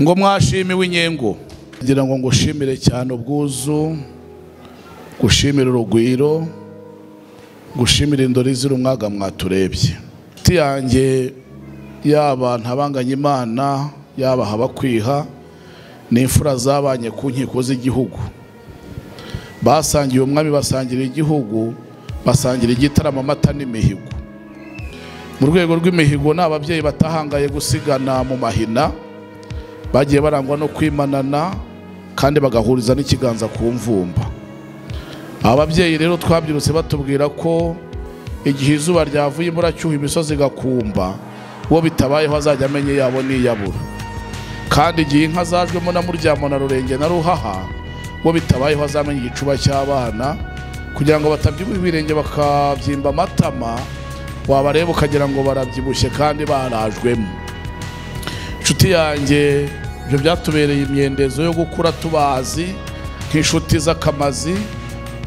Ngo mwashimiwe inyengo ngira ngo ngushimire cyane ubwuzu, gushimira urugwiro, gushimira indori z'urumwaga mwaturebye. Ti yanjye yaba ntabanganye Imana, yaba habakwiha ni imfura zabanye ku nkiko z'igihugu. Basangiye umwami, basangira igihugu, basangira igitaramo amata n'imihigo. Mu rwego rw'imihigo ni ababyeyi batahangaye gusigana mu mahina, bagiye barangwa no kwimanana kandi bagahuriza n'ikiganza ku mvumba. Ababyeyi rero twabyirutse batubwira ko igihe izuba ryavuye imvura cyuha imisozi igakumba, uwo bitabayeho azajya amenye yabo niyabura. Kandi igihe inka zajwemo na Muryamo na Rurenge na Ruhaha, uwo bitabayeho azamenye igicuba cy'abana, kugira ngo batabyibuha ibirenge bakabyimba amatama, wabareba ukagira ngo barabyibushye kandi barajwemo. Inshuti yanjye, ibyo byatubereye imyendezo yo gukura tubazi nk'inshuti z'akamazi.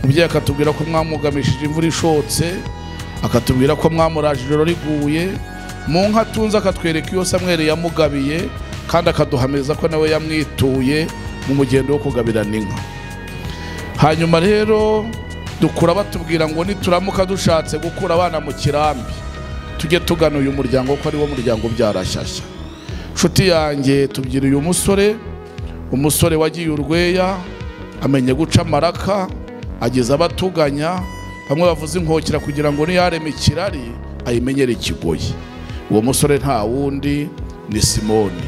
Umubyeyi akatubwira ko mwamugamishije imvura ishotse, akatubwira ko mwamuraje ijoro riguye, mu nka atunze akatwereka iyo Samweli yamugabiye, kandi akaduhamiriza ko nawe yamwituye mu mugendo wo kugabirana inka. Hanyuma rero dukura batubwira ngo nituramuka dushatse gukura abana mu kirambi, tujye tugana uyu muryango ko ari wo muryango byarashyashya. Nshuti yanjye, tubyira uyu musore, umusore wagiye urweya, amenye guca amaraka, ageza abatuganya, bamwe bavuze inkokera kugira ngo niyareme ikirari ayimenyere ikigoyi. Uwo musore nta wundi ni Simoni.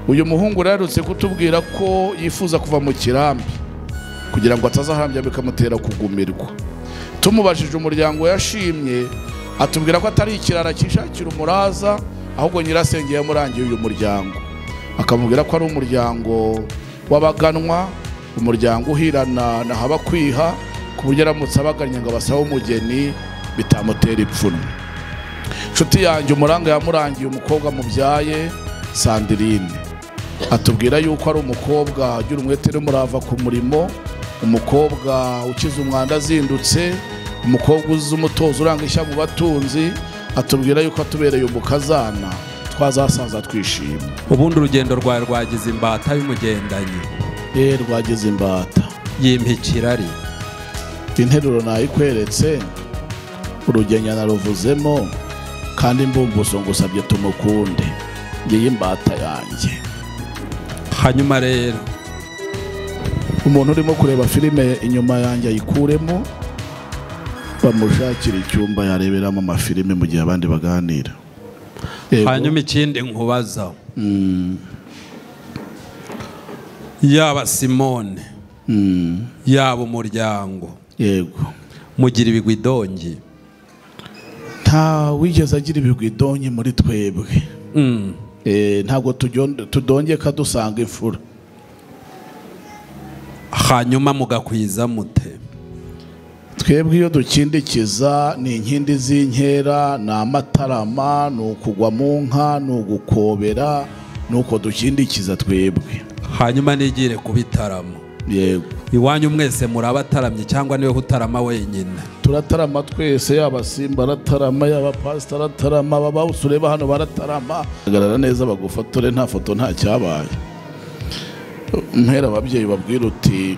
Uyu muhungu yararutse kutubwira ko yifuza kuva mu kirambi kugira ngo atazahambya bikamutera kugumirwa. Tumubajije umuryango yashimye, atubwira ko atari ikirara cyishakira umuraza, ahubwo nyirasenge yamurangiye uyu muryango, akamubwira ko ari umuryango w'abaganwa, umuryango uhirana na habakwiha, ku buryo aramutse abagannye ngo abasabe umugeni bitamutera ipfunwe. Nshuti yanjye, umuranga yamurangiye umukobwa mubyaye Sandrine, atubwira yuko ari umukobwa ugira umwete n'umurava ku murimo, umukobwa ukiza umwanda azindutse, umukobwa uzi umutozo uranga ishya mu batunzi. Atubwira yuko atubereye umukazana twazasaza twishima. Ubundi urugendo rwawe rwagize imbata y'umugendanyi. Rwagize imbata yimpikirari. Interuro nayikweretse, urugenya naruvuzemo, kandi imbumbuso ngusabye tumukunde, ngiye imbata yanjye. Hanyuma rero umuntu urimo kureba filime inyuma yanjye ayikuremo, bamushakira icyumba yareberamo amafilime mu gihe abandi baganira. Hanyuma ikindi nkubaza, yaba Simone, yaba umuryango, yego, mugira ibigwidongi? Nta wigeze agira ibigwidongi muri twebwe. Ntabwo tudongeka dusanga imfura. Hanyuma mugakwiza mute? Twebwe iyo dukindikiza ni inkindi z'inkera, ni amatarama, ni ukugwa mu nka, ni ugukobera, ni uko dukindikiza twebwe. Hanyuma nigire kubitaramo. Yego. Iwanyu mwese murabataramye cyangwa niwe utarama wenyine? Turatarama twese, yaba Simba aratarama, yaba Pastor aratarama, baba usureba hano baratarama. Hagarara neza bagufotore, nta foto nta cyabaye. Mpera ababyeyi babwira uti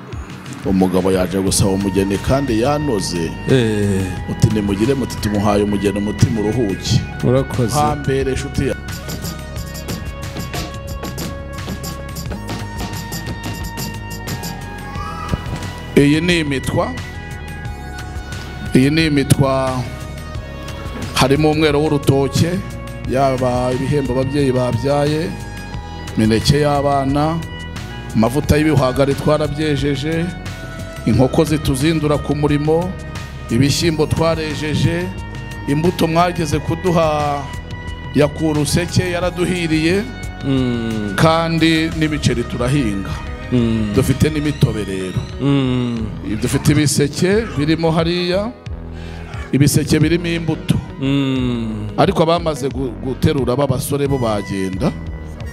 umugabo yaje gusaba umugeni kandi yanoze, uti nimugire muti tumuhaye umugeni umutima uruhuke. Urakoze. Hambere nshuti. Iyi ni imitwa, iyi ni imitwa harimo umwero w'urutoke, yaba ibihembo ababyeyi babyaye, mineke y'abana, amavuta y'ibihwagari twarabyejeje, inkoko zituzindura ku murimo, ibishyimbo twarejeje, imbuto mwageze kuduha ya kuruseke yaraduhiriye, kandi n'imiceri turahinga. Dufite n'imitobe rero. Dufite ibiseke birimo hariya, ibiseke birimo imbuto. Ariko abamaze guterura b'abasore bo bagenda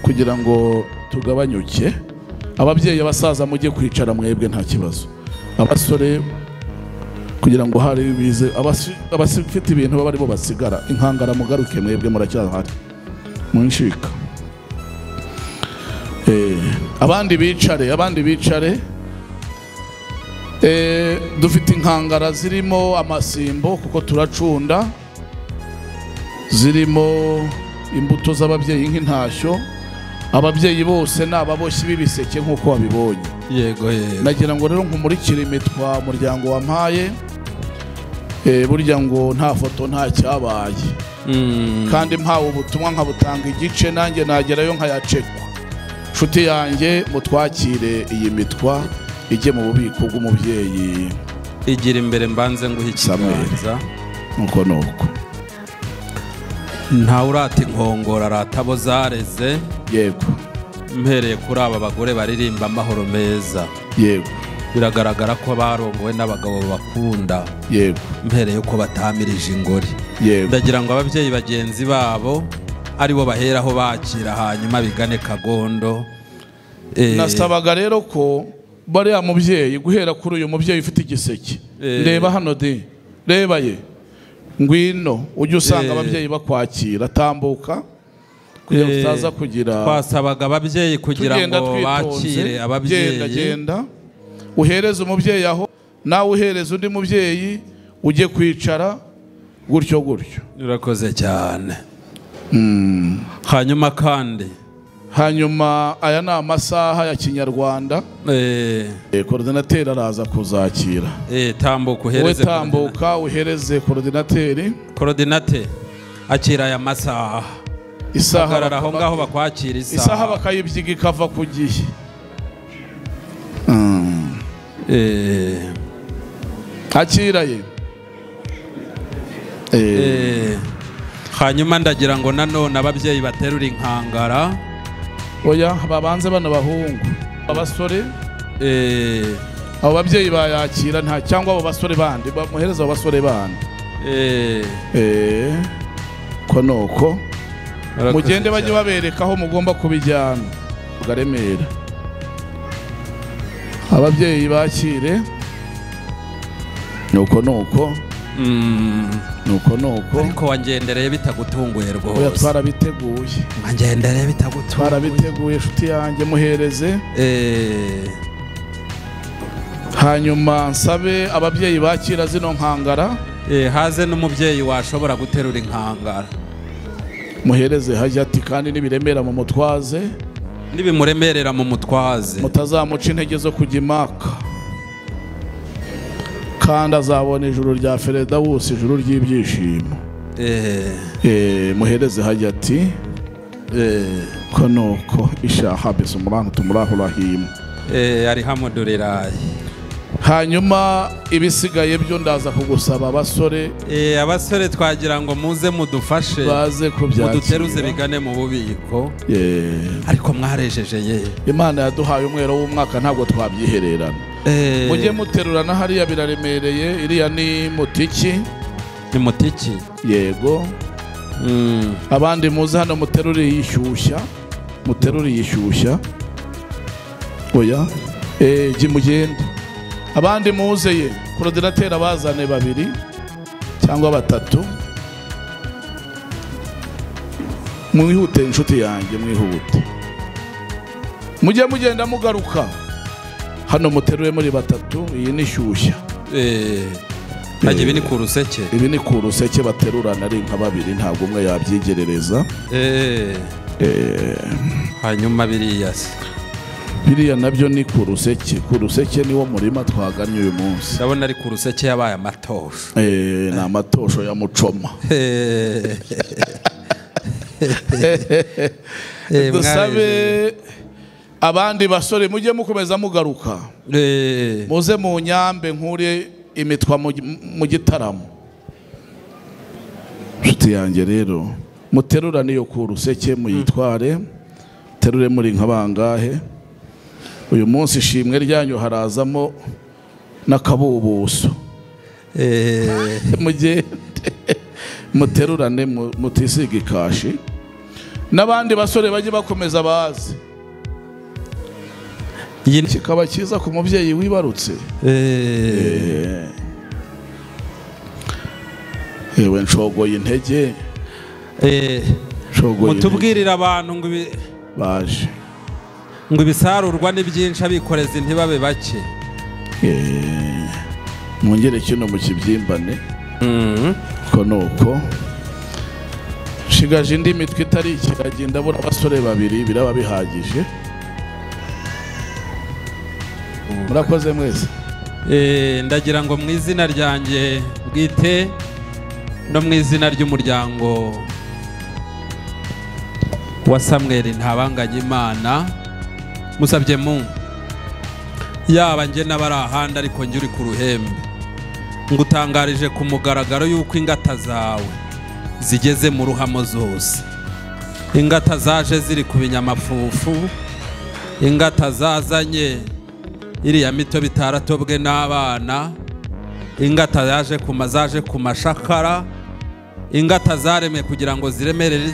kugira ngo tugabanyuke. Ababyeyi abasaza mujye kwicara mwebwe nta kibazo. Abasore kugira ngo hari bize abafite ibintu baba aribo basigara, inkangara mugaruke mwebwe muracyahari. Munshika. Abandi bicare, abandi bicare. Dufite inkangara zirimo amasimbo kuko turacunda, zirimo imbuto z'ababyeyi nk'intashyo. Ababyeyi bose ni ababoshyi b'ibiseke nk'uko wabibonye. Yego yego. Nagira ngo rero nkumurikire imitwa umuryango wampaye. Burya ngo nta foto nta cyabaye. Kandi mpawe ubutumwa nkabutanga igice, nanjye nagerayo nkayacekwa. Nshuti yanjye, mutwakire iyi mitwa ijye mu bubiko bw'umubyeyi. Igira imbere mbanze nguhe ikiganza. Nuko nuko. Ntawe urata inkongoro arata abo zareze. Yego. Mpereye kuri aba bagore baririmba amahoro meza. Yego. Biragaragara ko barongowe n'abagabo bakunda. Yego. Mpereye ko batamirije ingori. Yego. Ndagira ngo ababyeyi bagenzi babo aribo baheraho bakira, hanyuma bigane Kagondo. Nasabaga rero ko bariya mubyeyi, guhera kuri uyu mubyeyi ufite igiseke, ndeba hano de, reba ye, ngwino ujye usanga ababyeyi bakwakira, tambuka kugira ngo utaza kugira. Twasabaga ababyeyi kugira ngo bakire ababyeyi. Genda genda uhereze umubyeyi aho, nawe uhereze undi mubyeyi, ujye kwicara gutyo gutyo. Urakoze cyane. Hanyuma kandi, hanyuma aya ni amasaha ya Kinyarwanda. Coordinateur araza kuzakira. Tambuka uhereze. Tambuka uhereze coordinateur. Coordinateur akira aya masaha. Isaha aho ngaho bakwakira isaha. Isaha bakayibyiga ikava ku gihe. Akira ye. Hanyuma ndagira ngo nanone ababyeyi baterura inkangara. Oya, babanze bana bahungu, abasore. Abo babyeyi bayakira nta, cyangwa abo basore bandi bamuhereza, abo basore bandi. Ko nuko mugende bajye babereka aho mugomba kubijyana. Garemera ababyeyi bakire. Nuko nuko. Nuko nuko. Ariko wangendereye bitagutunguye rwose. Oya, twarabiteguye. Wangendereye bitagutunguye. Twarabiteguye nshuti yanjye, muhereze. Hanyuma nsabe ababyeyi bakira zino nkangara. Haze n'umubyeyi washobora guterura inkangara. Muhereze hajya ati, kandi nibiremera mu mutwaze. Nibimuremerera mu mutwaze. Mutazamuca intege zo kujya imaka. Kandi azabona ijuru rya Feredawusi, ijuru ry'ibyishimo. Muhereze hajya ati, ko nuko ishaha bisumurantu tumurahurahim. Arihamuduriraye. Hanyuma ibisigaye byo ndaza kugusaba abasore. Abasore twagira ngo muze mudufashe, baze kubyakira, muduteruze bigane mu bubiko. Ariko mwarejeje ye. Imana yaduhaye umwero w'umwaka, ntabwo twabyihererana. Mujye muterurana hariya biraremereye. Iriya ni mutiki. Ni mutiki. Yego. Abandi muze hano muterure yishyushya, muterure yishyushya. Oya, mugende. Abandi muze ye, coordinateur abazane babiri cyangwa batatu. Mwihute inshuti yanjye, mwihute. Mujye mugenda mugaruka. Hano muterure muri batatu, iyi ni shyushya. Ntajye ibi ni ku ruseke. Ibi ni ku ruseke baterurana ari nka babiri, ntabwo umwe yabyigerereza. Hanyuma biriya se. Biriya nabyo ni ku ruseke. Ku ruseke niwo murima twagannye uyu munsi. Ndabona ari ku ruseke yabaye amatosho. Ni amatosho ya mucoma. Dusabe abandi basore mujye mukomeza mugaruka. Muze mu nyambe nkure imitwa mu gitaramo. Nshuti yanjye rero, muterura niyo ku ruseke muyitware, terure muri nka bangahe. Uyu munsi ishimwe ryanyu harazamo n'akabubuso. Mugende muterurane mutisiga ikashi. N'abandi basore bajye bakomeza baze. Kikaba cyiza ku mubyeyi wibarutse. Ewe nshogoye intege. Mutubwirira abantu ngo baje. Ngo ibisarurwa ni byinshi abikorezi ntibabe bake. Mwongere kino mu kibyimbane. Ko nuko shigaje indi mitwe itari ikiragi, ndabura abasore babiri biraba bihagije. Murakoze mwese. Ndagira ngo mu izina ryanjye bwite no mu izina ry'umuryango wa Samuel Ntabanganyimana, musabye mu yaba nge n'abari ahandi ariko njye uri ku ruhembe, ngutangarije ku mugaragaro yuko ingata zawe zigeze mu ruhamo zose. Ingata zaje ziri ku binyamafufu, ingata zazanye iriya mito bitaratobwe n'abana, ingata yaje ku mazaje ku mashakara, ingata zaremwe kugira ngo ziremerere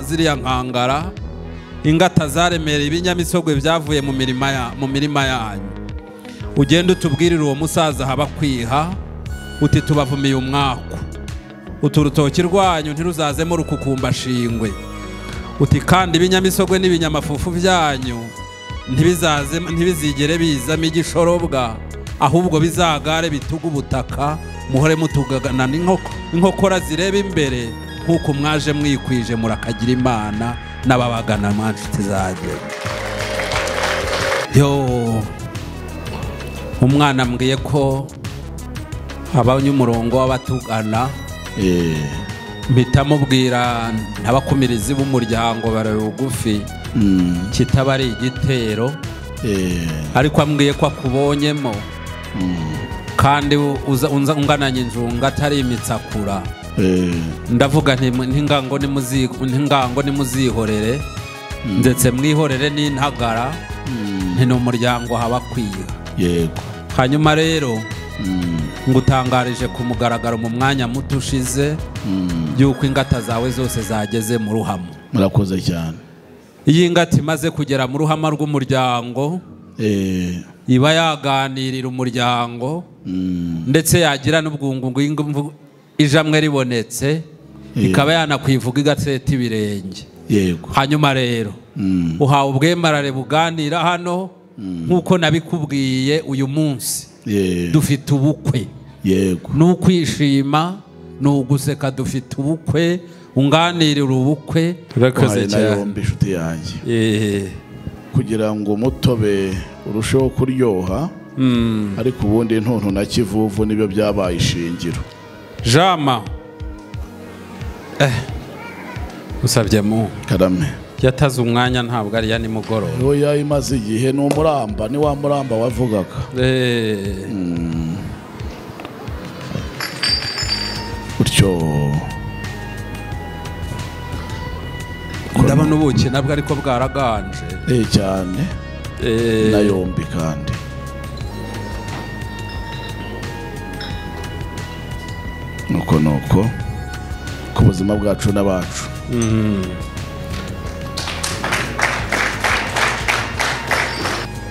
ziriya nkangara, ingata zaremereye ibinyamisogwe byavuye mu mirima yanyu. Ugenda utubwirira uwo musaza haba kwiha uti tubavumiye umwaku, uturutoki rwanyu ntiruzazemo rukukumba shingwe, uti kandi ibinyamisogwe n'ibinyamafufu byanyu ntibizigere bizamo igishorobwa, ahubwo bizagare bituga ubutaka, muhore mutugana inkokora zireba imbere, nkuko mwaje mwikwije murakagira Imana n'ababagana mwanshuti zanjye. Yo, umwana ambwiye ko abanye umurongo w'abatugana, mpita mubwira ntabakumirizi b'umuryango barabugufi kitaba ari igitero, ariko ambwiye ko akubonyemo kandi ungananye injunga atari imitsakura. Ndavuga nti ntingango nimuzihorere, ndetse mwihorere n'intagara, nti n'umuryango haba kwiha. Yego. Hanyuma rero ngutangarije ku mugaragaro mu mwanya muto ushize yuko ingata zawe zose zageze mu ruhamo. Murakoze cyane. Iyi ngata imaze kugera mu ruhamo rw'umuryango, iba yaganirira umuryango, ndetse yagira n'ubwungu ijamwe ribonetse ikaba yanakwivuga igatseta ibirenge. Yego. Hanyuma rero uhawe ubwemarare buganira hano nkuko nabikubwiye uyu munsi. Dufite ubukwe. Yego. Nukwishima nuguseka, dufite ubukwe, unganirira ubukwe. Urakoze cyane inshuti yanjye. Kugira ngo umutobe urusheho kuryoha, ariko ubundi intuntu na kivuvu nibyo byabaye ishingiro. Jama usabye mu karame yataze umwanya ntabwo ari ya nimugoroba. Oya, imaze igihe ni umuramba, ni wa muramba wavugaga. Utyo ndabona ubuki nabwo ariko bwaraganje cyane. Na yombi kandi. Nuko nuko ku buzima bwacu n'abacu.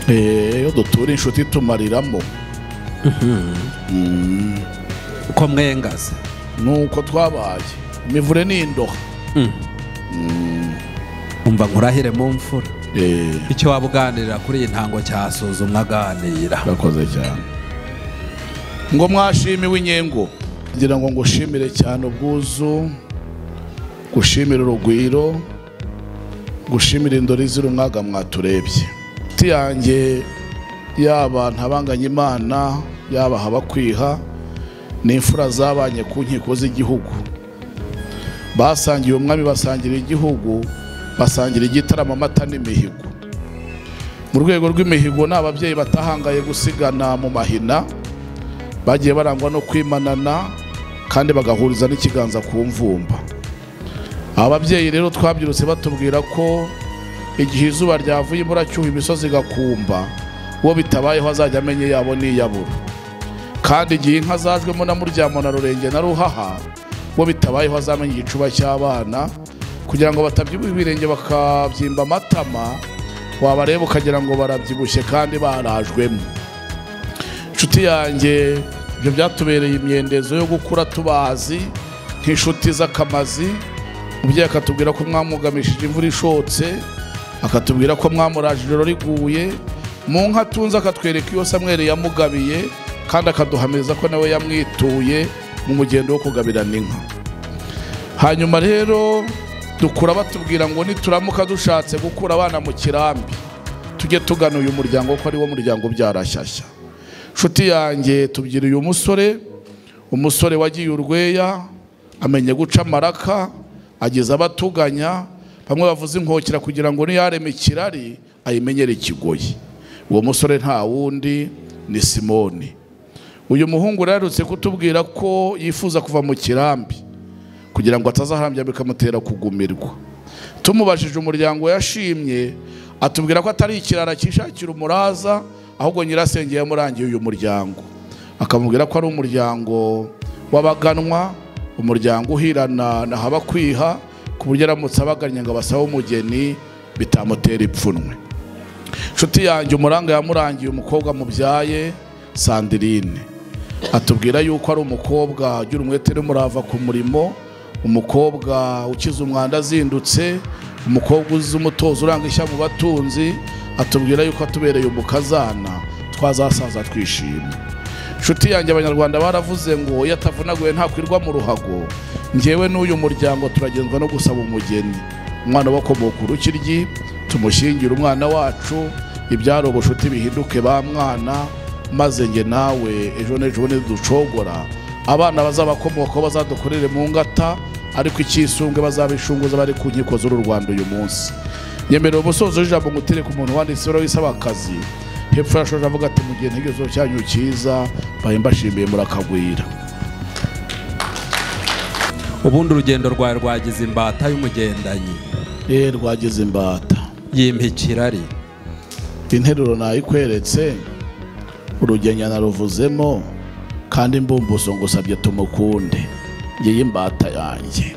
Iyo dutura inshuti tumariramo. Uko mwengaze nuko twabaye imivure n'indoha. Umva nkurahire mu mfura. Icyo wabuganirira kuri iyi ntango cyasuzumwa aganira. Urakoze cyane. Ngo mwashimiwe inyengo, ngira ngo ngushimire cyane ubwuzu, gushimira urugwiro, gushimira indori ziri umwaga mwaturebye. Inshuti yanjye yaba Ntabanganyimana yaba Habakwiha ni imfura zabanye ku nkiko z'igihugu. Basangiye umwami, basangira igihugu, basangira igitaramo, amata n'imihigo. Mu rwego rw'imihigo ni ababyeyi batahangaye gusigana mu mahina, bagiye barangwa no kwimanana kandi bagahuriza n'ikiganza ku mvumba. Ababyeyi rero twabyirutse batubwira ko igihe izuba ryavuye imvura cyuha imisozi igakumba, uwo bitabayeho azajya amenye yabo n'iyabura. Kandi igihe inka zajwemo na Muryamo na Rurenge na Ruhaha, uwo bitabayeho azamenya igicuba cy'abana, kugira ngo batabyibuha ibirenge bakabyimba amatama, wabareba ukagira ngo barabyibushye kandi barajwemo. Inshuti yanjye, ibyo byatubereye imyendezo yo gukura tubazi nk'inshuti z'akamazi. Umubyeyi akatubwira ko mwamugamishije imvura ishotse, Akatubwira ko mwamuraje ijoro riguye mu nka atunze, akatwereka iyo Samweli yamugabiye, kandi akaduhamiriza ko nawe yamwituye mu mugendo wo kugabirana inka. Hanyuma rero dukura batubwira ngo nituramuka dushatse gukura abana mu kirambi tujye tugana uyu muryango ko ari wo muryango byarashyashya. Nshuti yanjye, tubyira uyu musore, umusore wagiye urweya, amenye guca amaraka, ageza abatuganya, bamwe bavuze inkokera kugira ngo niyareme ikirari ayimenyere ikigoyi. Uwo musore nta wundi ni Simoni. Uyu muhungu yararutse kutubwira ko yifuza kuva mu kirambi kugira ngo atazaharambya bikamutera kugumirwa. Tumubajije umuryango yashimye, atubwira ko atari ikirara cyishakira umuraza, ahubwo nyirasenge yamurangiye uyu muryango, akamubwira ko ari umuryango w'abaganwa, umuryango uhirana na Habakwiha, ku buryo aramutse abagannye ngo abasabe umugeni bitamutera ipfunwe. Nshuti yanjye, umuranga yamurangiye umukobwa mubyaye Sandirine, atubwira yuko ari umukobwa ugira umwete n'umurava ku murimo, umukobwa ukiza umwanda azindutse, umukobwa uzi umutozo uranga ishya mu batunzi. Atubwira yuko atubereye umukazana twazasaza twishimye. Nshuti yanjye, abanyarwanda baravuze ngo iyo atavunaguye ntakwirwa mu ruhago. Njyewe n'uyu muryango turagenzwa no gusaba umugeni, umwana wakomoka urukiryi tumushyingira umwana wacu, ibyari ubushuti bihinduke ba mwana, maze nge nawe ejo n'ejo bundi ducogora abana bazabakomokaho bazadukorere mu ngata, ariko icyisumbwe bazabishunguza bari ku nkiko z'uru Rwanda uyu munsi. Nyemerera umusozo w'ijambo ngutere ku muntu wanditse wisaba akazi, hepfo yashoje avuga ati mu gihe ntegerezo cyanyu cyiza baye mbashimiye murakagwira. Ubundi urugendo rwawe rwagize imbata y'umugendanyi. Rwagize imbata yimpikirari. Interuro nayikweretse, urugenya naruvuzemo, kandi imbumbuso ngusabye tumukunde, ngiye imbata yanjye.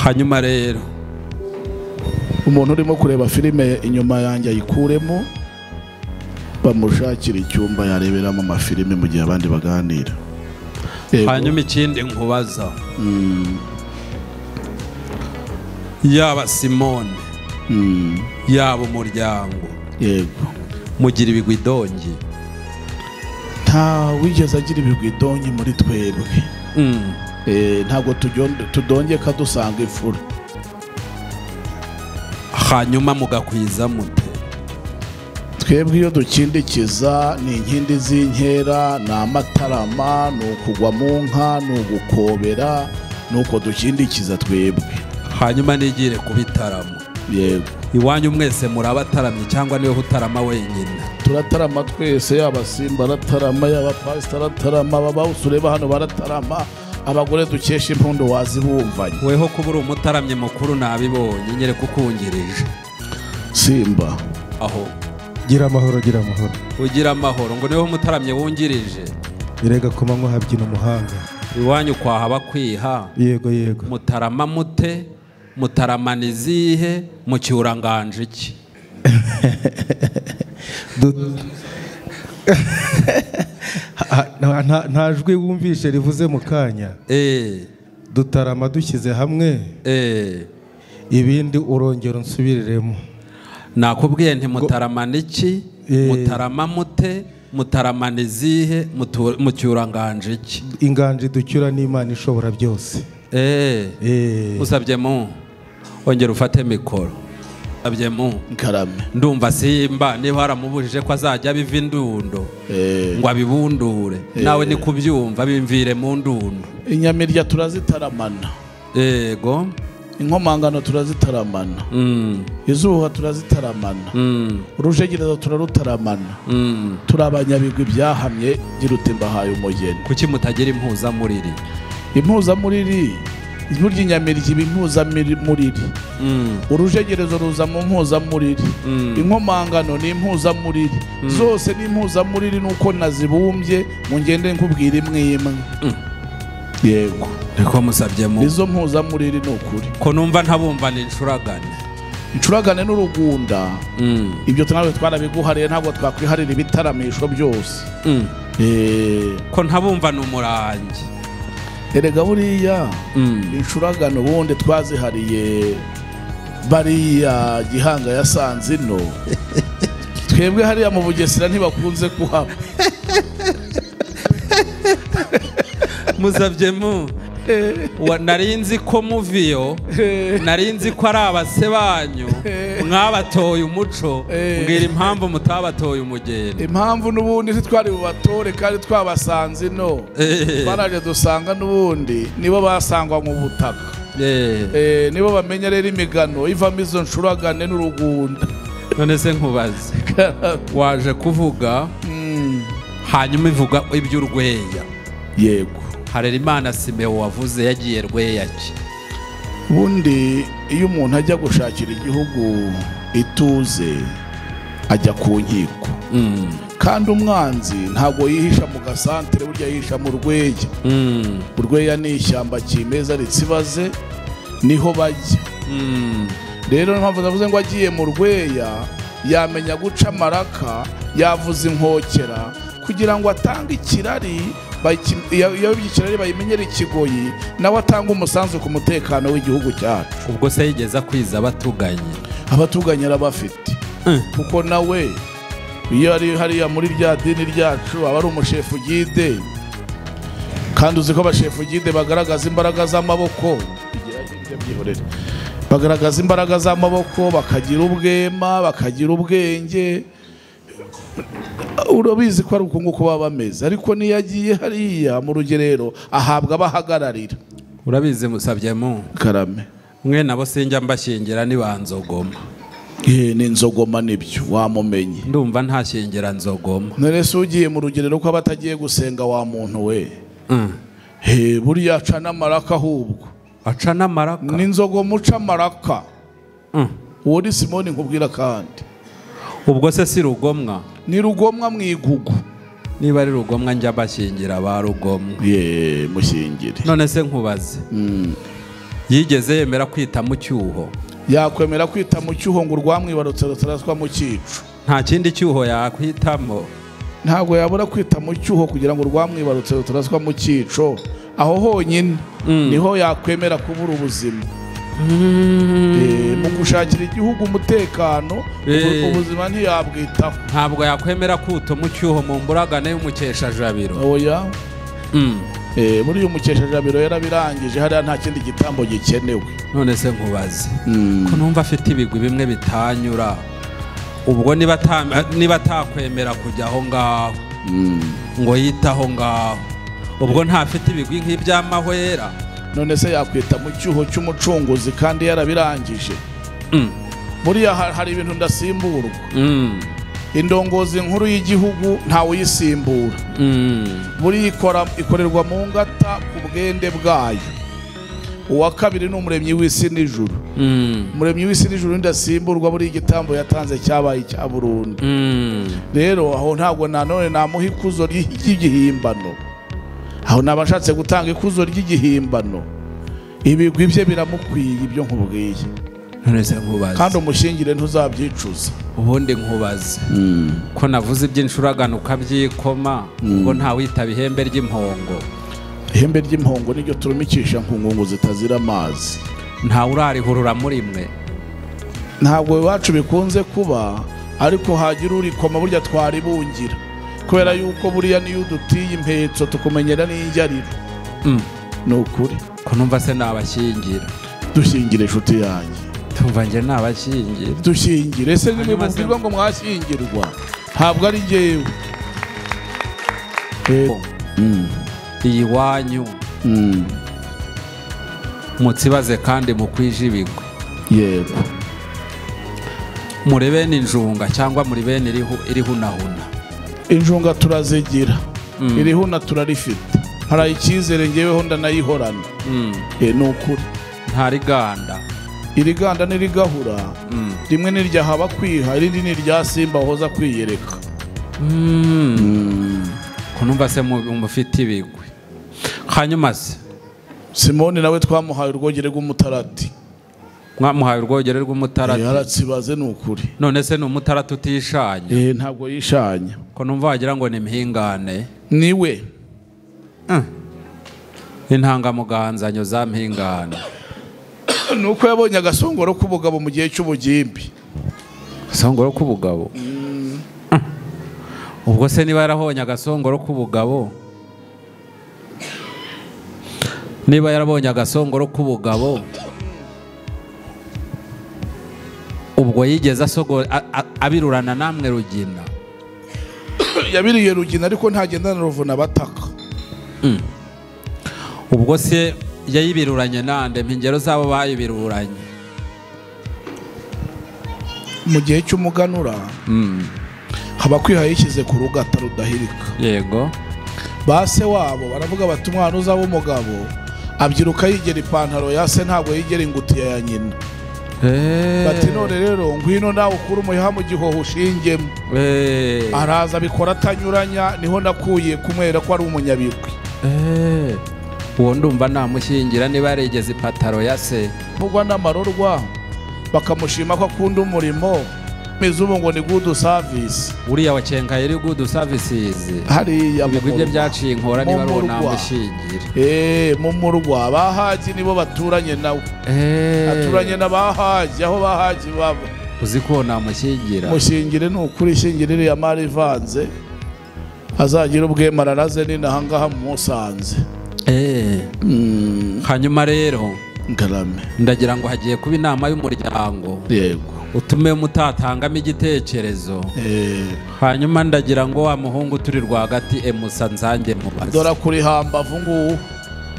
Hanyuma rero umuntu urimo kureba filime inyuma yanjye ayikuremo, bamushakira icyumba yareberamo amafilime mu gihe abandi baganira. Hanyuma ikindi nkubaza, yaba Simone, yaba umuryango, yego, mugira ibigwidongi? Nta wigeze agira ibigwidongi muri twebwe. Ntabwo tudongeka dusanga imfura. Hanyuma mugakwiza mute? Twebwe iyo dukindikiza ni inkindi z'inkera, ni amatarama, ni ukugwa mu nka, ni ugukobera, ni uko dukindikiza twebwe. Hanyuma nigire ku bitaramo. Yego. Iwanyu mwese murabataramye cyangwa niwe utarama wenyine? Turatarama twese, yaba Simba aratarama, yaba Pastor aratarama, ababawusure hano baratarama, abagore dukesha impundu wazibumvanye. Weho kuba uri umutaramye mukuru nabibonye, nyere kukungirije. Simba aho gira amahoro, gira amahoro. Ugira amahoro ngo niwe umutaramye wungirije. Erega ku manywa habyina umuhanga. Iwanyu kwa Habakwiha. Yego yego. Mutarama mute, mutaramana izihe, mucyuranganje iki? Nta jwi wumvishe rivuze mu kanya. Dutarama dushyize hamwe. Ibindi urongera unsubiriremo. Nakubwiye nti mutaramana iki, mutarama mute, mutaramana izihe, mucyuranganje iki? Inganje ducyura n'Imana ishobora byose. Usabye mu ongera ufate mikoro. Usabye mu nkarame. Ndumva Simba niba haramubujije ko azajya biva indundo ngo abibundure, nawe ni kubyumva bimvire mu ndundo. Inyamirya turazitaramana. Yego. Inkomangano turazitaramana. Izuba turazitaramana. Urujegerezo turarutaramana. Turabanyabigwi byahamye girute mbahaye umugeni. Kuki mutagira impuzamuriri? Impuzamuriri burya inyamirya iba impuzamuriri. Urujegerezo ruza mu mpuzamuriri. Inkomangano ni impuzamuriri. Zose ni impuzamuriri nuko nazibumbye mu ngende nkubwira imwe imwe. Yego. Niko musabye mu izo mpuzamuriri ni ukuri. Ko numva ntabumva ni incuragane. Incuragane n'urugunda. Ibyo nawe twarabiguhariye, ntabwo twakwiharira ibitaramisho byose. Ko ntabumva ni umurangi. Erega buriya incuragane ubundi twazihariye Bariya Gihanga yasanze ino, twebwe hariya mu Bugesera ntibakunze kuhaba. Musabye mu nari nzi ko muviyo, nari nzi ko ari abase banyu mwabatoye umuco, mbwira impamvu mutabatoye umugeni. Impamvu n'ubundi ntitwari bubatore kandi twabasanze ino, baraje dusanga n'ubundi nibo basangwa mu butaka. Nibo bamenya rero imigano ivamo izo nshuragane n'urugunda. None se nkubaze, waje kuvuga hanyuma ivuga iby'urweya. Yego. Harerimana Simeon wavuze yagiye Rweya ki? Ubundi iyo umuntu ajya gushakira igihugu ituze ajya ku nkiko. Kandi umwanzi ntabwo yihisha mu gasantere, burya yihisha mu Rweya. Urweya ni ishyamba kimeza ritsibaze, niho bajya. Rero mpamvu ndavuze ngo agiye mu Rweya yamenya guca amaraka, yavuza inkokera kugira ngo atange ikirari, iyo ikirari bayimenyera ikigoyi, nawe atanga umusanzu ku mutekano w'igihugu cyacu. Ubwo se yigeza kwiza abatuganye? Abatuganye arabafite, kuko nawe iyo ari hariya muri rya dini ryacu aba ari umushefu gide, kandi uzi ko abashefu gide bagaragaza imbaraga z'amaboko, bagaragaza imbaraga z'amaboko, bakagira ubwema, bakagira ubwenge. Urabizi ko ari uko nguko baba bameze, ariko niyo agiye hariya mu rugerero ahabwa abahagararira. Urabizi musabye mu karame, mwe nabo sinjya mbashyingira nibanzogoma. Ni nzogoma nibyo wamumenye. Ndumva ntashyingira nzogoma. None se ugiye mu rugerero ko abatagiye gusenga wa muntu we? Buriya aca n'amaraka ahubwo. Aca n'amaraka? Ni nzogoma uca amaraka. Uwo ni Simoni nkubwira kandi. Ubwo se si Rugomwa? Ni Rugomwa mu igugu. Niba ari Rugomwa njya bashyingira ba Rugomwa. Ye mushyingire. None se nkubaze, yigeze yemera kwita mu cyuho? Yakwemera kwita mu cyuho ngo urwamwibarutse rutaraswa mu cyico. Nta kindi cyuho yakwitamo? Ntabwo yabura kwita mu cyuho kugira ngo urwamwibarutse rutaraswa mu cyico. Aho honyine niho yakwemera kubura ubuzima. Mu gushakira igihugu umutekano, ubuzima ntiyabwitaho. Ntabwo yakwemera kuto mu cyuho mu mburagane y'umukesha jabiro. Oya. Muri uyu mukesha jabiro yarabirangije, hariya nta kindi gitambo gikenewe. None se nkubaze, ko numva afite ibigwi bimwe bitanyura, ubwo niba atakwemera kujya aho ngaho ngo yitaho ngaho, ubwo ntafite ibigwi nk'iby'amahwera? None se yakwita mu cyuho cy'umucunguzi kandi yarabirangije? Buriya hari ibintu ndasimburwa. Indongozi nkuru y'igihugu ntawe uyisimbura. Buriya ikorerwa mu ngata ku bwende bwayo. Uwa kabiri ni umuremyi w'isi n'ijuru. Umuremyi w'isi n'ijuru ndasimburwa, buriya igitambo yatanze cyabaye icya burundu. Rero aho ntabwo nanone namuha ikuzo ry'igihimbano. Aho nabashatse gutanga ikuzo ry'igihimbano. Ibigwi bye biramukwiye ibyo nkubwiye. None se nkubaze, kandi umushyingire ntuzabyicuza. Ubundi nkubaze, ko navuze iby'inshuragano ukabyikoma, ubwo nta witaba ihembe ry'impongo? Ihembe ry'impongo niryo turumikisha ku ngungu zitazira amazi. Nta urarihurura muri mwe? Ntabwo iwacu bikunze kuba, ariko hagira urikoma burya twaribungira. Kubera yuko buriya niyo udutiye impetso tukumenyera n'injariro. Ni ukuri. Ko numva se nabashyingira? Dushyingire inshuti yanjye. Tumva nge nabashyingira. Dushyingire. Ese nimwe mubwirwa ngo mwashyingirwa? Ntabwo ari njyewe. Iyi wanyu mutsibaze kandi mukwije ibigwi. Yego. Muri bene injunga cyangwa muri bene irihunahuna? Injunga turazigira, irihuna turarifite. Hari icyizere ngeweho ndanayihorana. Ni ukuri. Ntariganda. Iriganda n'irigahura, rimwe n'irya haba kwiha, irindi n'irya simba hoza kwiyereka. Ko numva se mufite ibigwi. Hanyuma se Simoni nawe twamuhaye urwogere rw'umutarati. Mwamuhaye urwogere rw'umutarati? Yaratsibaze ni ukuri. None se ni umutarati utishanya? Ntabwo yishanya. Ko numva wagira ngo ni impingane. Niwe. Intangamuganzanyo za mpingane. Nuko yabonye agasongoro k'ubugabo mu gihe cy'ubugimbi. Agasongoro k'ubugabo? Ubwo se niba yarabonye agasongoro k'ubugabo, niba yarabonye agasongoro k'ubugabo, ubwo yigeze abirurana namwe Rugina? Yabiriye Rugina ariko ntagendana ruvuna bataka. Ubwo se yayibiruranye nande? Mpingero zabo bayibiruranye mu gihe cy'umuganura. Haba kwiha yishyize ku rugata rudahirika. Yego. Base wabo baravuga bati umwana uzaba umugabo abyiruka yigera ipantaro ya se, ntabwo yigera ingutiya ya nyina. Bati none rero ngwino nawe ukure umuheha mu gihoho ushingemo. Araza abikora atanyuranya, niho nakuye kumwera ko ari umunyabigwi. Uwo ndumva namushyingira niba yarigeze ipataro ya se. Mugwa n'amarorwa bakamushima ko akunda umurimo. Mizubu ngo ni good service. Uriya wacenka yari good services. Hariya ibigwi bye byaciye inkora niba ari namushyingira. Mu murwa bahaji nibo baturanye nawe. Aturanye n'abahaji aho bahaji baba. Uzi ko namushyingira. Mushyingire ni ukuri, shyingire iriya mari ivanze. Azagira ubwemararaze ni nahangaha musanze. Hanyuma rero ngarame ndagira ngo hagiye kuba inama y'umuryango. Yego. Utume mutatangamo igitekerezo. Hanyuma ndagira ngo wa muhungu turi rwagati emusa nzange mubaze. Dora kuri hambavu ngubu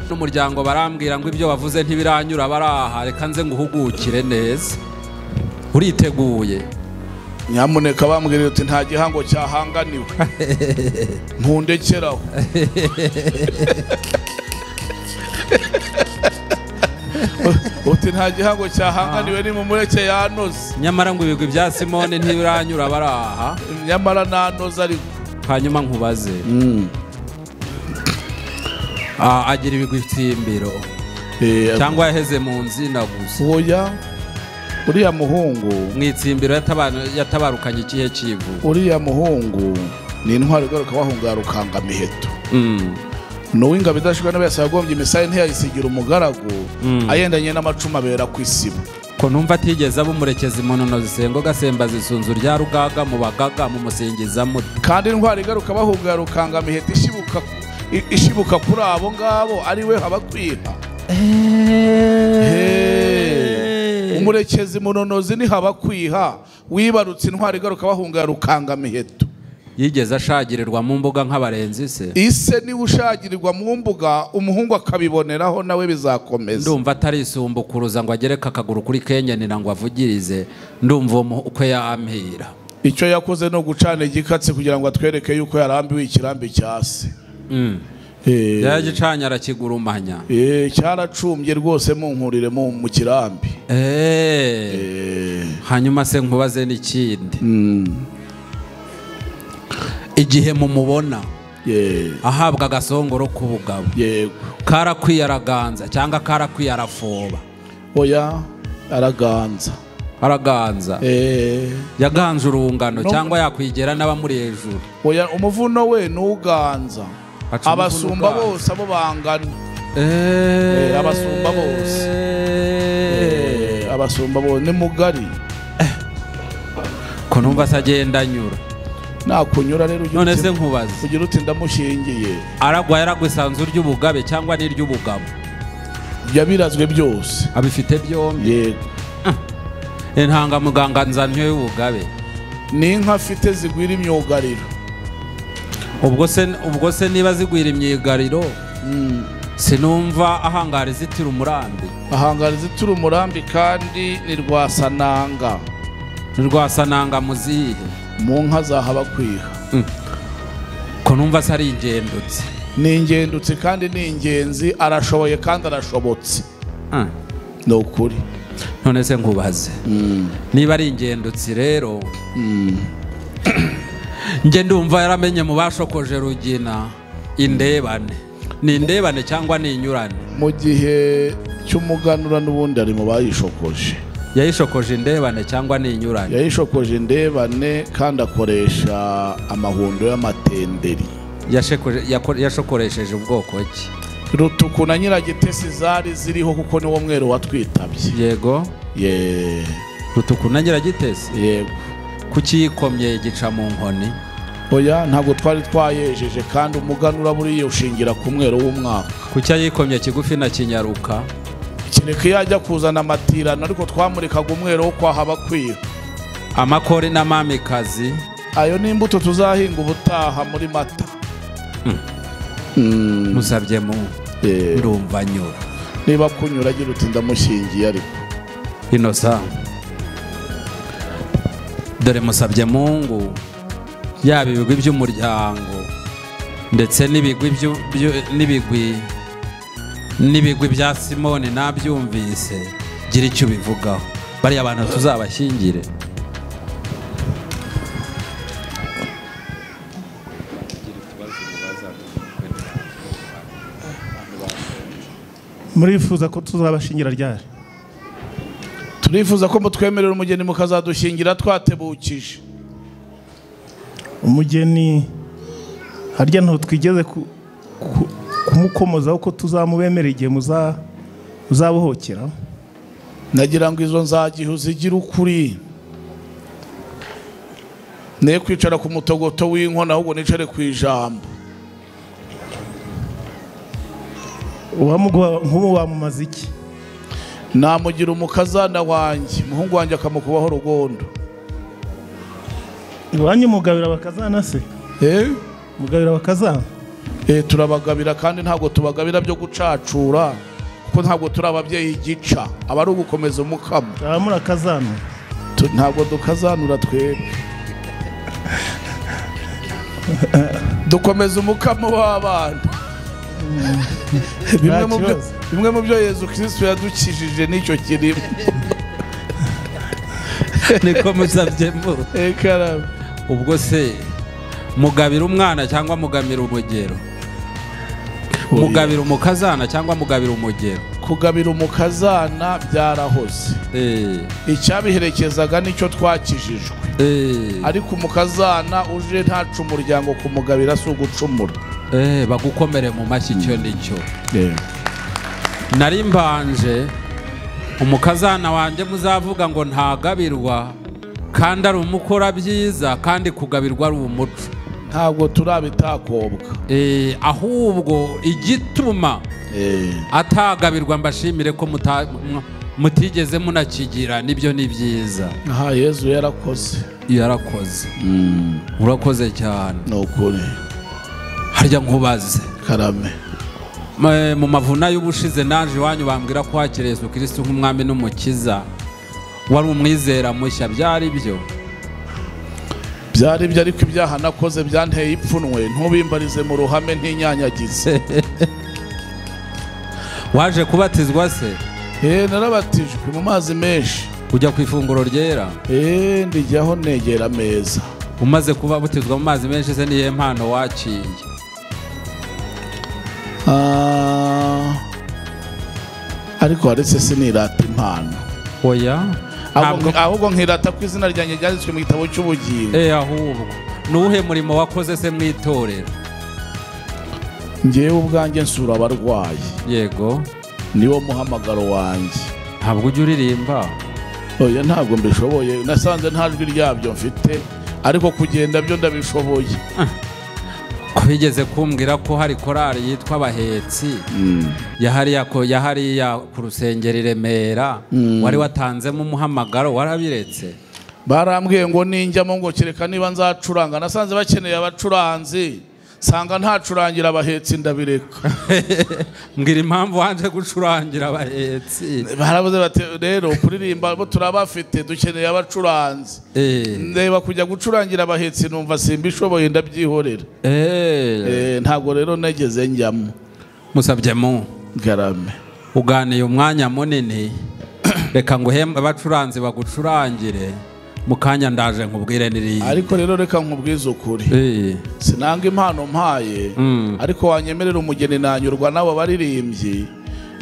n'umuryango barambwira ngo ibyo bavuze ntibiranyura baraha, reka nze nguhugukire neza. Uriteguye? Nyamuneka bambwira uti nta gihango cyahanganiwe. Ntundekeraho. Uti nta gihango cyahanganiwe ni mumureke yanoze. Nyamara ngo ibigwi bya Simone ntibiranyura baraha. Nyamara nanoze ariko. Hanyuma nkubaze. Agira ibigwi tsimbiro. Cyangwa yaheze mu nzina gusa. Oya. Uriya muhungu mwitsimbiro yatabarukanye ikihe kivu? Uriya muhungu ni intwari igaruka bahunga rukanga miheto. Nuwinga bidashobora n'abese yagombye imisaye ntiyayisigira umugaragu, ayendanye n'amacuma abera ku isibo. Ko numva atigeze abumurekeza imonono zisengo gasemba zisunzu rya rugaga mu bagaga mu musingiza muto. Kandi intwari igaruka bahunga rukanga miheto ishibuka kuri abo ngabo ari we habakwiha. Umurekezi munonozi ni habakwiha wibarutse intwari igaruka bahunga rukanga miheto. Yigeze ashagirirwa mu mbuga nk'abarenzi se? Ise niwe ushagirirwa mu mbuga umuhungu akabiboneraho nawe bizakomeza. Ndumva atarisumbukuruza ngo agereke akaguru kuri kenyenera ngo avugirize, ndumva uko yampira. Icyo yakoze no gucana igikatsi kugira ngo atwereke yuko yarambiwe ikirambi cya se. Yaragicanye arakigurumanya. Cyaracumbye rwose munkurire mu kirambi. Hanyuma se nkubaze n'ikindi. Igihe mumubona ahabwa agasongoro k'ubugabo, karakwiye araganza cyangwa karakwiye arafoba? Oya, araganza. Araganza. Yaganje urungano cyangwa yakwigera n'abamuri hejuru? Oya, umuvuno we nuganza. Abasumba bose abo bangana. Abasumba bose. Abasumba bose ni mugari. Ko numva se agenda anyura. Nakunyura rero none se nkubaze ugira uti ndamushingiye. Aragwa yaragwa isanzu ry'ubugabe cyangwa n'iry'ubugabo? Yabirazwe byose. Abifite byombi. Yego. Intanga muganga nzanyo y'ubugabe. Ni inka afite zigwira imyugariro. Ubwo se niba zigwira imyigariro, sinumva ahangara izitira umurambi. Ahangara izitira umurambi kandi ni rwasananga. Ni rwasananga muzihe? Mu nka zahabakwiha. Ko numva se ari ingendutse. Ni ingendutse kandi ni ingenzi, arashoboye kandi arashobotse. Ni ukuri. None se nkubaze. Niba ari ingendutse rero, nge ndumva yaramenye mu bashokoje Rugina indebane. Ni indebane cyangwa ni inyurane? Mu gihe cy'umuganura n'ubundi ari mu bayishokoje. Yayishokoje indebane cyangwa ni inyurane? Yayishokoje indebane kandi akoresha amahundo y'amatenderi. Yashokoresheje ubwoko ki? Rutuku na Nyiragitesi zari ziriho kuko niwo mwero watwitabye. Yego. Ye. Rutuku na Nyiragitesi? Yego. Kuki yikomye gica mu nkoni? Oya, ntabwo twari twayejeje kandi umuganura buriye ushingira ku mwero w'umwaka. Kuki yikomye kigufi na kinyaruka? Kereka iyo ajya kuzana amatirano, ariko twamurikaga umwero wo kwaha abakwiye. Amakori n'amamikazi. Ayo ni imbuto tuzahinga ubutaha muri Mata. Musabye mu ndumva nyura. Niba kunyura agira uti ndamushyingiye ariko. Inosa. Dore musabye Mungu yaba ibigwi by'umuryango ndetse n'ibigwi n'ibigwi bya Simoni nabyumvise, gira icyo ubivugaho. Bariya abantu tuzabashyingire. Murifuza ko tuzabashingira ryari? Turifuza ko mutwemerera umugeni mukazadushingira twatebukije. Umugeni harya ntutwigeze kumukomozaho ko tuzamubemera igihe muzabohokera. Nagira ngo izo nzagihe uzigira ukuri. Ne kwicara ku mutogoto w'inkono ahubwo nicare ku ijambo. Uwamuguha nk'ubu wamumaze iki? Namugira umukazana wanjye, umuhungu wanjye akamukubaho rugondo. Iwanyu mugabira bakazana se? Mugabira bakazana? Turabagabira kandi ntabwo tubagabira byo gucacura kuko ntabwo turi ababyeyi igica, aba ari ugukomeza umukamo. Murakazana? Ntabwo dukazanura twebwe. Dukomeza umukamo w'abana. Bimwe mu byo Yezu Kristo yadukijije nicyo kirimo. Niko musabye mu. Ubwo se mugabira umwana cyangwa mugabira umugero? Mugabira umukazana cyangwa mugabira umugero? Kugabira umukazana byarahoze. Icyabiherekezaga nicyo twakijijwe. Ariko umukazana uje ntaca umuryango kumugabira si ugucumura. Bagukomere mu mashyi icyo nicyo. Nari mbanje umukazana wanjye muzavuga ngo ntagabirwa kandi ari umukora byiza kandi kugabirwa ari umuco. Ntabwo turabitakobwa. Ahubwo igituma atagabirwa mbashimire ko mutigeze munakigira nibyo ni byiza. Aha Yezu yarakoze. Yarakoze. Urakoze cyane. Nukuri. Harya nkubaze. Karame. Mu mavuna y'ubushize naje iwanyu bambwira ko wakiriye Yesu Kristo nk'umwami n'umukiza, wari umwizera mushya, byari byo? Byari byo, ariko ibyaha nakoze byanteye ipfunwe, ntubimbarize mu ruhame ntinyanyagize. Waje kubatizwa se? Narabatijwe mu mazi menshi. Ujya ku ifunguro ryera? Ndijyaho negera ameza. Umaze kuba butizwa mu mazi menshi se niye mpano waciye? Ariko haretse sinirata impano. Oya, ahubwo nkirata ku izina ryanjye ryanditswe mu gitabo cy'ubugingo. Ahubwo nuwuhe murimo wakoze se mu itorero? Njyewe ubwanjye nsura abarwayi. Yego. Niwo muhamagaro wanjye. Ntabwo ujya uririmba? Oya, ntabwo mbishoboye, nasanze nta jwi ryabyo mfite, ariko kugenda byo ndabishoboye. Bigeze kumbwira ko hari korali yitwa Abahetsi yahariya ku rusengero i Remera, wari watanzemo umuhamagaro, warabiretse? Barambwiye ngo ninjyamo ngo kereka niba nzacuranga, nasanze bakeneye abacuranzi, sanga ntacurangira Abahetsi ndabireka. Mbwira impamvu wanje gucurangira Abahetsi. Baravuze bati rero kuririmba bo turabafite dukeneye abacuranzi. Ndeba kujya gucurangira Abahetsi numva simbishoboye ndabyihorera. Ntabwo rero negeze njyamo. Musabye mu Garame. Uganiye umwanya munini, reka nguhembe abacuranzi bagucurangire. Mukanya ndaje nkubwire niri. Ariko rero reka nkubwize ukuri. Sinanga impano mpaye, ariko wanyemerera umugeni nanyurwa nabo baririmbyi.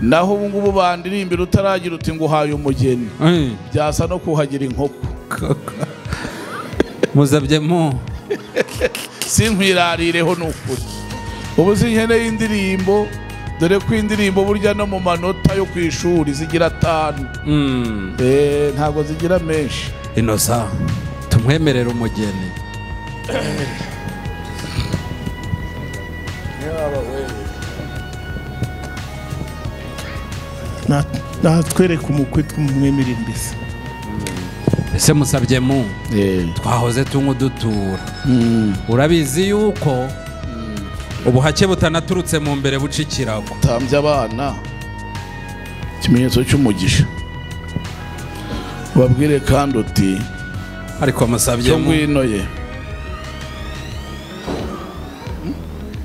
Naho ubu ngubu bandirimbira utaragira uti nguhaye umugeni. Byasa no kuhagira inkoko. Muzabye mu. Sinkwirarireho nukuri. Ubu sinkeneye indirimbo Dore ko indirimbo burya no mu manota yo ku ishuri zigira 5. Ntabwo zigira menshi. Inosa tumwemerera umugeni. Natwereka umukwe tumwemerera mbese. Ese musabye mu twahoze tunywa dutura. Urabizi yuko ubuhake butanaturutse mu mbere buca ikirago. Tambye abana ikimenyetso cy'umugisha. Babwire kandi uti ariko musabye mu ngwino ye.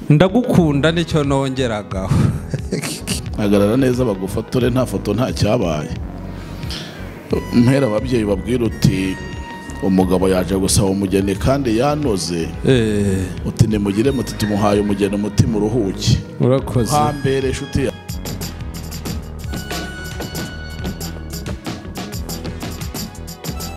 Ndagukunda nicyo nongeragaho. Hagarara neza bagufotore nta foto nta cyabaye. Mpera ababyeyi babwira uti umugabo yaje gusaba umugeni kandi yanoze. Uti nimugire muti tumuhaye umugeni umutima uruhuke. Urakoze. Hambere inshuti.